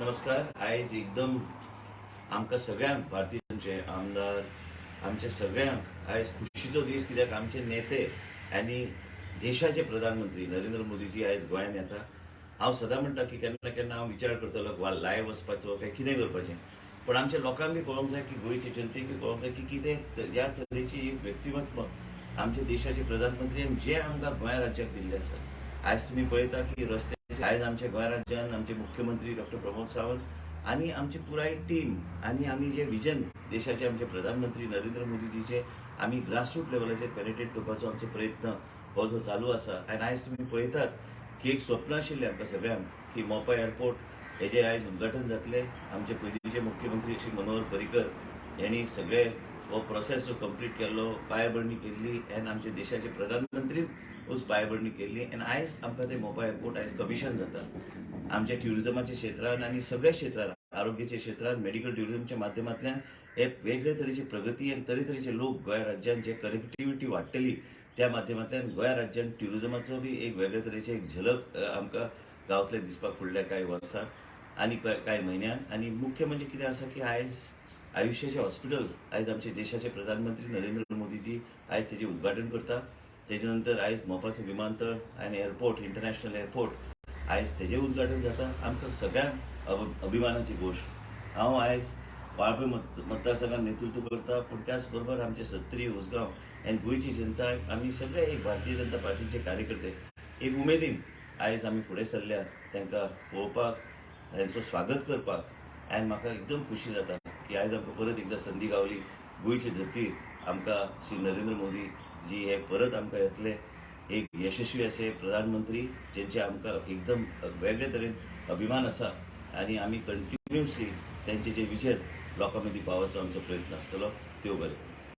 नमस्कार. आयज एकदम आमकां सगळ्यांक, भारतीय आमदार, आमच्या सगळ्यांक आयज खुशीचो दीस, कित्याक आमचे नेते आनी देशाचे प्रधानमंत्री नरेंद्र मोदीजी आयज गोंयांत येता. हांव सदां म्हणटा की केन्ना केन्ना हांव विचार करतलो वा लायव्ह वचपाचो काय कितें करपाचें, पण आमच्या लोकांक बी कळोंक जाय की गोंयचे जनतेक बी कळोंक जाय की कितें ह्या तरेची एक व्यक्तिमत्व आमच्या देशाचे प्रधानमंत्री आनी जे आमकां गोंय राज्याक दिल्लें आसा. आयज तुमी पळयता की रस्ते, आयज आमच्या गोंय राज्यान आमचे मुख्यमंत्री डॉक्टर प्रमोद सावंत आनी आमची पुराय टीम आनी आमी जे विजन देशाचे आमचे प्रधानमंत्री नरेंद्र मोदीजीचे आमी ग्रासरूट लेवलाचेर पेनिट्रेट करपाचो आमचो प्रयत्न हो जो चालू आसा. आनी आयज तुमी पळयतात की एक स्वप्न आशिल्लें आमकां सगळ्यांक की मोपा एअरपोर्ट हेजें आयज उद्घाटन जातलें. आमचे पयलींचे मुख्यमंत्री श्री मनोहर पर्रीकर यांनी सगळे हो प्रोसेस जो कंप्लीट केल्लो, पांयभरणी केल्ली आनी आमचे देशाचे प्रधानमंत्रीन पांयभरणी केल्ली आनी आयज आमकां ते मोपा एअरपोर्ट आयज कमिशन जाता. आमच्या ट्युरिजमाच्या क्षेत्रान आनी सगळ्या क्षेत्रान, आरोग्याच्या क्षेत्रान, मेडिकल ट्युरिजमच्या माध्यमांतल्यान हे वेगळे तरेची प्रगती आनी तरेतरेचे लोक गोंय राज्यान जे कनेक्टिविटी वाडटली, त्या माध्यमांतल्यान गोंय राज्यान ट्युरिजमाचो बी एक वेगळे तरेचे एक झलक आमकां गावतले दिसपाक फुडल्या कांय वर्सां आनी कांय म्हयन्यान. आनी मुख्य म्हणजे कितें आसा की आयज आयुष्याचें हॉस्पिटल आयज आमचे देशाचे प्रधानमंत्री नरेंद्र मोदीजी आयज तेजें उद्घाटन करता. तेजे नंतर आयज मोपाचो विमानतळ आनी एअरपोर्ट, इंटरनॅशनल एअरपोर्ट आयज तेजें उद्घाटन जाता. आमकां सगळ्यांक अभिमानाची गोश्ट. हांव आयज वाळपय मतदारसंघात नेतृत्व करता, पूण त्याच बरोबर आमचे सत्तरी, उसगांव आनी गोंयची जनता, आमी सगळे एक भारतीय जनता पार्टीचे कार्यकर्ते एक उमेदीन आयज आमी फुडें सरल्या तांकां पळोवपाक, तांचो स्वागत करपाक. आनी म्हाका एकदम खुशी जाता की आयज आमकां परत एकदां संदी गावली, गोंयचे धरतीर आमकां श्री नरेंद्र मोदी जी हे परत आमकां येतले, एक यशस्वी असे प्रधानमंत्री जेंचे आमकां एकदम वेगळे तरेन अभिमान आसा आनी आमी कंटिन्युअसली तेंचे जे विजन लोकां मदीं पावोवचो आमचो प्रयत्न आसतलो. देव बरें करूं.